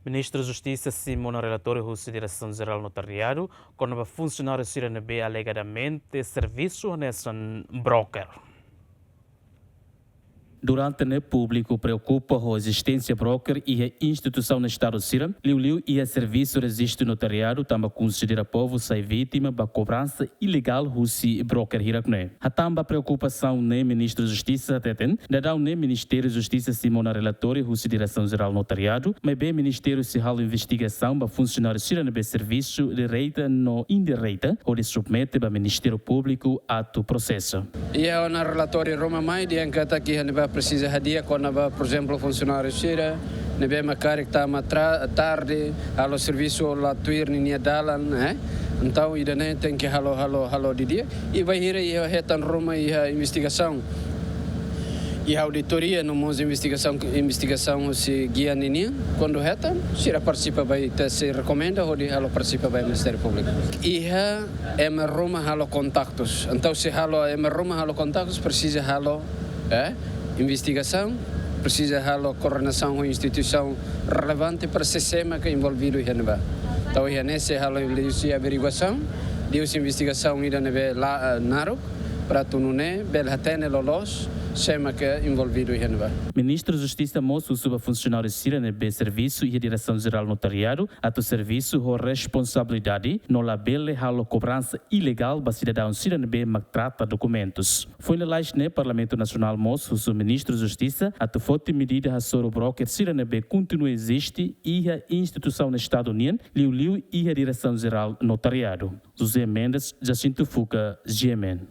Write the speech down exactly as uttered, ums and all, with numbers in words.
Ministru Justisa simu ona relatóriu husi Diresaun Jerál Notariadu kona-ba funsionáriu sira ne'ebé alegadamente servisu hanesan broker. Durante ne'e públiku preokupa ho ezisténsia broker iha instituisaun Estadu sira, liuliu iha servisu rejistu notariadu, tanba konsidera povu sai vítima ba kobransa ilegál husi broker hirak ne'e. Hatán ba preokupasaun ne'e, Ministru Justisa hateten, daudaun ne'e Ministériu Justisa simu ona relatóriu husi Diresaun Jerál Notariadu, maibé Ministériu sei halo investigasaun ba funsionáriu sira ne'ebé servisu direta no indireta, hodi submete ba Ministériu Públiku atu prosesa. Iha ona relatóriu ruma mai dehan katak iha ne'ebá presiza hadi'a kona-ba, por ezemplu, funsionáriu sira ne'ebé mak karik tama tra-, tarde, halo servisu la tuir ninia dalan, eh? Entaun ida-ne'e tenke halo, halo, halo didi'ak. I bainhira iha hetan ruma iha investigasaun, iha auditoria no mós investigasaun, investigasaun husi gia ninian, kuandu hetan, sira partisipa ba, ita sei rekomenda hodi halo partisipa ba Ministériu Públiku. Iha ema ruma halo kontaktus. Entaun se halo ema ruma halo kontaktus, presiza halo, eh, investigasaun, presiza halo koordenasaun ho instituisaun relevante para sé-sé mak envolvidu iha ne'ebá. Entaun iha ne'e sei halo liuhusi averiguasaun, liuhusi investigasaun ida ne'ebé la, eh, naruk, para atu nune'e bele hatene loloos sé mak envolvidu iha ne'ebá. Ministru Justisa mós husu ba funsionáriu sira ne'ebé servisu iha Diresaun Jerál Notariadu atu servisu ho responsabilidade no labele halo kobransa ilegál ba sidadaun sira ne'ebé mak trata dokumentus. Foin lalais ne'e, Parlamentu Nasionál mós husu Ministru Justisa atu foti medida hasoru broker sira ne'ebé kontinua eziste iha instituisaun Estadu nian, liuliu iha Diresaun Jerál Notariadu. José Mendes, Jacinto Fuca, G M N.